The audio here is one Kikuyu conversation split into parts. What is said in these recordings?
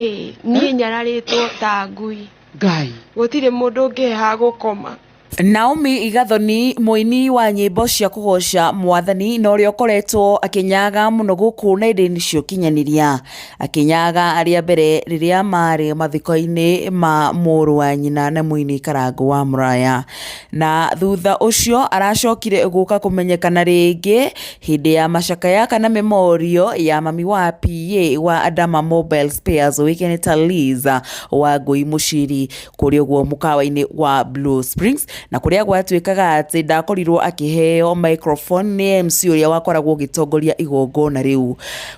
Ĩĩ, niĩ nyararĩtwo ta ngui. Ngai. Gũtirĩ mũndũ ũngĩhe ha gũkoma. Naomi Gathoni mũini wa nyĩmbo cia kũgoca mwathani na ũrĩa ũkoretwo akĩnyaga mũno gũkũ nenda-inĩ cia ũkinyanĩria, akĩnyaga rĩa mbere rĩrĩa marĩ mathiko-inĩ ma mũrũ wa nyina na mũini Karangũ wa Mũraya. Na thutha ũcio aracokire gũka kũmenyekana rĩngĩ hĩndĩ ya macakaya kana memorio ya mami wa PA wa Adama Mobile Spares ũĩkaine ta Liz Wangũi Mũciri kũrĩa ũguo mũkawa-inĩ wa Blue Springs, na kũrĩa gwatuĩkaga atĩ ndakorirwo akĩheo microphone nĩ MC ũrĩa wakoragwo ũgĩtongoria igongona rĩu.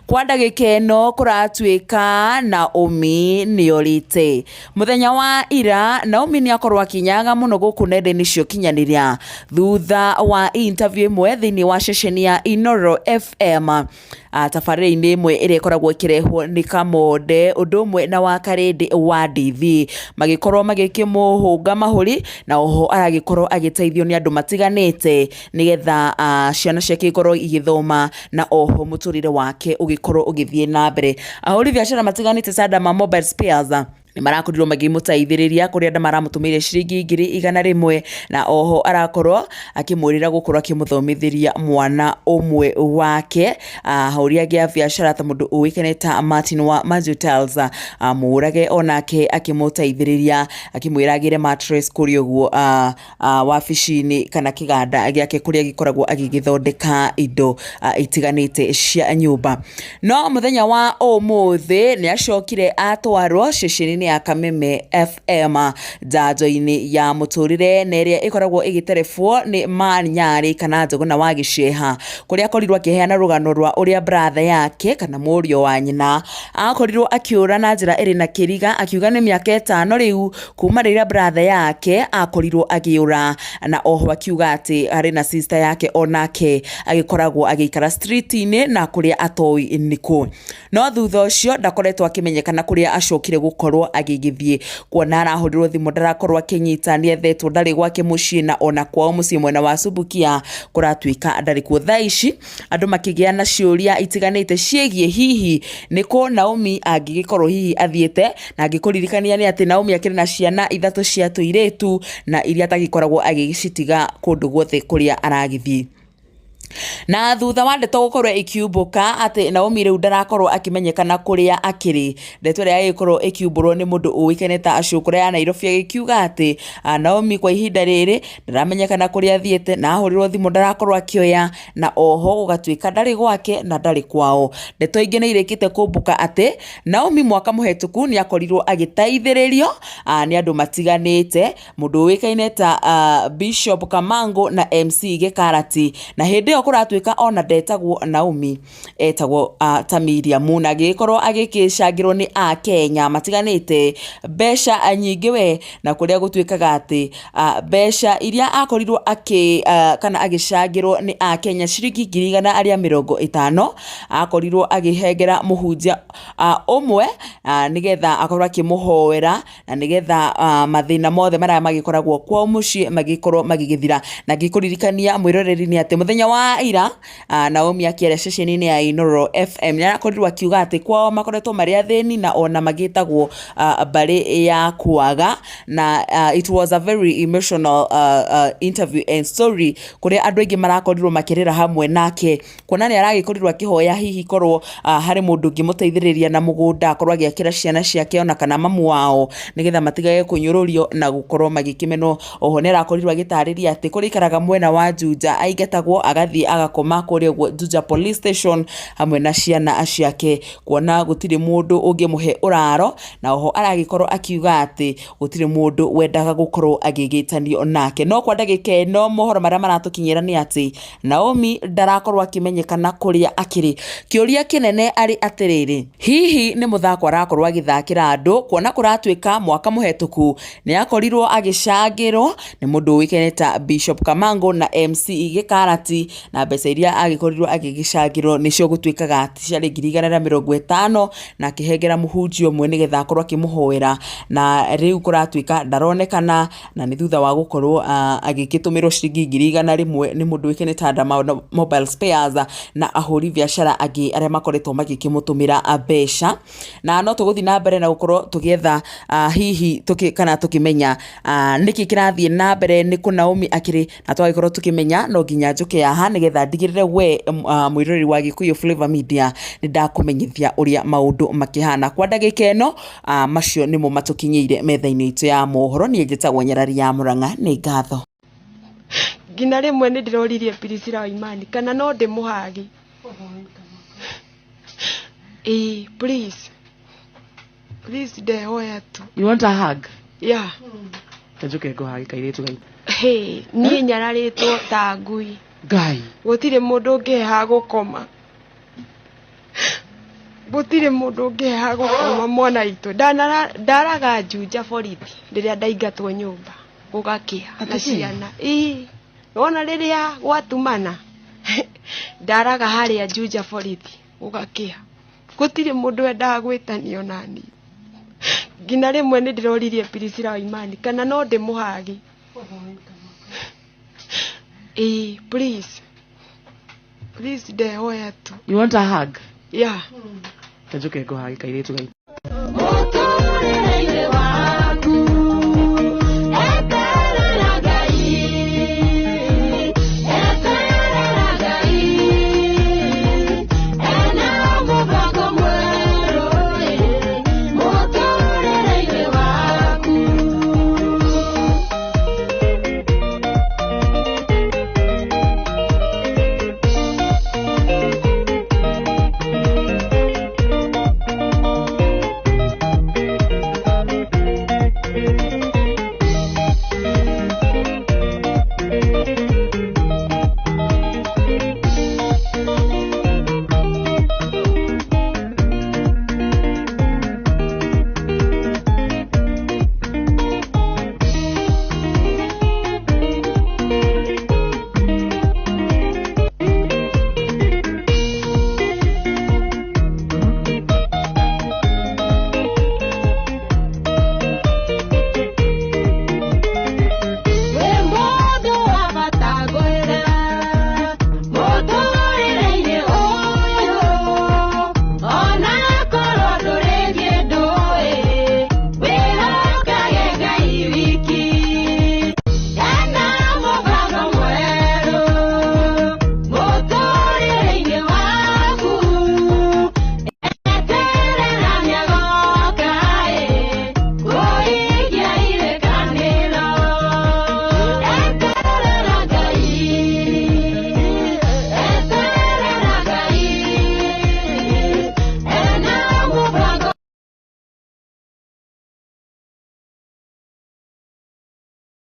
Kwa ndagĩka ĩno kũratuĩka Naomi nĩorĩte. Mũthenya wa ira, Naomi nĩ akorwo akĩnyaga mũno gũkũ nenda-inĩ cia ũkinyanĩria thutha wa interview ĩmwe thĩinĩ wa ceceni ya Inooro FM tabarĩra-inĩ ĩmwe ĩrĩa ĩkoragwo ĩkĩrehwo nĩ Kamonde ũndũ ũmwe na wa Karĩndĩ wa Ndithi, magĩkorwo magĩkĩmũhũnga mahũri na oho aragĩkorwo agĩteithio nĩ andũ matiganĩte nĩgetha ciana ciake ikorwo igĩthoma na oho mũtũrĩre wake ũgĩkorwo ũgĩthiĩ na mbere. Ahũri biacara matiganĩte ta Adama Mobile Spares nĩ marakorirwo makĩmũteithĩrĩria kũrĩa andũ maramũtũmĩire ciringi 100,000 na oho arakorwo akĩmwĩrĩra gũkorwo akĩmũthomithĩria mwana ũmwe wake. Ahũri angĩ a biacara ta mũndũ ũĩkaine ta Martin wa Majutels Mũrage onake akĩmũteithĩrĩria akĩmwĩra agĩre mattress kũrĩa ũguo wabici-inĩ kana kĩganda gĩake kũrĩa gĩkoragwo agĩgĩthondeka indo itiganĩte cia nyũmba. No mũthenya wa ũmũthĩ nĩ acokire atwarwo ceceni-inĩ ya Kameme FM njanjo-inĩ ya mũtũrĩre na ĩrĩa ĩkoragwo ĩgĩterebwo nĩ Manyarĩ kana Njũgũna wa Gĩceha, kũrĩa akorirwo akĩheana rũgano rwa ũrĩa brother yake kana mũriũ wa nyina akorirwo akĩũra na njĩra ĩrĩ na kĩriga, akiuga nĩ mĩaka ĩtano rĩu kuma rĩrĩa brother yake akorirwo akĩũra, na oho akiuga atĩ arĩ na sister yake onake agĩkoragwo agĩikara street-inĩ na kũrĩa atoĩ nĩkũ. No thutha ũcio ndakoretwo akĩmenyekana kũrĩa acokire gũkorwo agĩgĩthiĩ, kuona arahũrĩrwo thimũ ndarakorwo akĩnyita, nĩethetwo ndarĩ gwake mũciĩ na ona kwao mũciĩ mwena wa Subukia kũratuĩka ndarĩ kuo. Thaa ici andũ makĩgĩa na ciũria itiganĩte ciĩgiĩ hihi nĩkũ Naomi angĩgĩkorwo hihi athiĩte, na ngĩkũririkania nĩ atĩ Naomi akĩrĩ na ciana ithatũ cia tũirĩtu na iria atagĩkoragwo agĩcitiga kũndũ guothe kũrĩa aragĩthiĩ. Na thutha wa ndeto gũkorwo ĩkiumbũka atĩ Naomi rĩu ndarakorwo akĩmenyekana kũrĩa akĩrĩ, ndeto ĩrĩa yagĩkorwo ĩkiumbũrwo nĩ mũndũ ũĩkaine ta Ashũkũra ya Nairobi agĩkiuga atĩ Naomi kwa ihinda rĩrĩ ndaramenyekana kũrĩa athiĩte na ahũrĩrwo thimũ ndarakorwo akĩoya na oho gũgatuĩka ndarĩ gwake na ndarĩ kwao. Ndeto ingĩ nĩ irĩkĩte kũmbũka atĩ Naomi mwaka mũhetũku nĩ akorirwo agĩteithĩrĩrio nĩ andũ matiganĩte, mũndũ ũĩkaine ta Bishop Kamango na MC Gĩkarati, na hĩndĩ ĩyo kũratuĩka ona ndetagwo Naomi, etagwo ta Miriam, na agĩgĩkorwo agĩkĩcangĩrwo nĩ akenya matiganĩte mbeca nyingĩ we, na kũrĩa gũtuĩkaga atĩ mbeca iria akorirwo akĩ kana agĩcangĩrwo nĩ akenya ciringi 150,000, akorirwo akĩhengera mũhunjia ũmwe nĩgetha akorwo akĩmũhoera na nĩgetha mathĩna mothe marĩa magĩkoragwo kwao mũciĩ magĩkorwo magĩgĩthira. Na ngĩkũririkania mwĩroreri nĩ atĩ mũthenya wa ira Naomi akĩaria ceceni-inĩ ya Inooro FM nĩ arakorirwo akiuga atĩ kwao makoretwo marĩ athĩni na ona magĩtagwo mbarĩ ya kwaga, na it was a very emotional interview and story kũrĩa andũ aingĩ marakorirwo makĩrĩra hamwe nake, kuona nĩ aragĩkorirwo akĩhoya hihi korwo harĩ mũndũ ũngĩmũteithĩrĩria na mũgũnda akorwo agĩakĩra ciana ciake ona kana mamu wao, nĩgetha matigage kũnyũrũrio na gũkorwo magĩkĩmenwo. Oho nĩ arakorirwo agĩtarĩria atĩ kũrĩa aikaraga mwena wa Juja aingatagwo agathiĩ agakoma kũrĩa ũguo Juja police station hamwe na ciana ciake, kuona gũtirĩ mũndũ ũngĩmũhe ũraro, na oho aragĩkorwo akiuga atĩ gũtirĩ mũndũ wendaga gũkorwo agĩgĩtanio nake. No kwa ndagĩka ĩno mohoro marĩa maratũkinyĩra nĩ atĩ Naomi ndarakorwo akĩmenyekana kũrĩa akĩrĩ. Kĩũria kĩnene arĩ atĩrĩrĩ, hihi nĩ mũthako arakorwo agĩthakĩra andũ kuona kũratuĩka Mwaka mũhetũku nĩ akorirwo agĩcangĩrwo nĩ mũndũ ũĩkaine ta Bishop Kamango na MC Gĩkarati, na mbeca iria agĩkorirwo agĩgĩcangĩrwo nĩcio gũtuĩkaga atĩ ciarĩ 150,000, na akĩhengera mũhunjia ũmwe nĩgetha akorwo akĩmũhoera, na rĩu kũratuĩka ndaronekana, na nĩ thutha wa gũkorwo agĩgĩtũmĩrwo ciringi 100,000 nĩ mũndũ ũĩkaine ta Ndama Mobile Spares na ahũri biacara angĩ arĩa makoretwo magĩkĩmũtũmĩra mbeca. Na no tũgũthiĩ na mbere na gũkorwo tũgĩetha hihi kana tũkĩmenya nĩkĩ kĩrathiĩ na mbere, nĩ kũ Naomi akĩrĩ, na twagĩkorwo tũkĩmenya no nginya njũke haha nĩgetha ndigĩrĩre we mwĩroreri wa Gĩkũyũ Flavor Media nĩ ndakũmenyithia ũrĩa maũndũ makĩhana kwa ndagĩka ĩno. Macio nĩmo matũkinyĩire metha-inĩ itũ ya mohoro. Niĩ njĩtagwo Nyarari ya Mũrang'a, nĩ ngatho. Nginya rĩmwe nĩ ndĩroririe Priscilla Waimani kana no ndĩmũhagi. Ĩĩ, please please, ndehoya tu. You want a hug? Yeah. Njuke ngũhage kairĩtu gaitũ. Hey, niĩ nyararĩtwo ta ngui. Ngai. Gũtirĩ mũndũ ũngĩhe ha gũkoma, gũtirĩ mũndũ ũngĩhe ha gũkoma. Mwana witũ ndaraga Juja borithi rĩrĩa ndaingatwo nyũmba gũgakĩa na Atĩ kĩ? ciana. Ĩĩ, wona rĩrĩa gwatumana ndaraga harĩa Juja borithi gũgakĩa. Gũtirĩ mũndũ wendaga gwĩtanio nani. Nginya rĩmwe nĩ ndĩroririe Priscilla Waimani kana no ndĩmũhagi. Ĩĩ, please please, ndehoya tu. You want a hug? Yeah. Njuke ngũhage kairĩtu gaitũ. Mũtũrĩre-inĩ.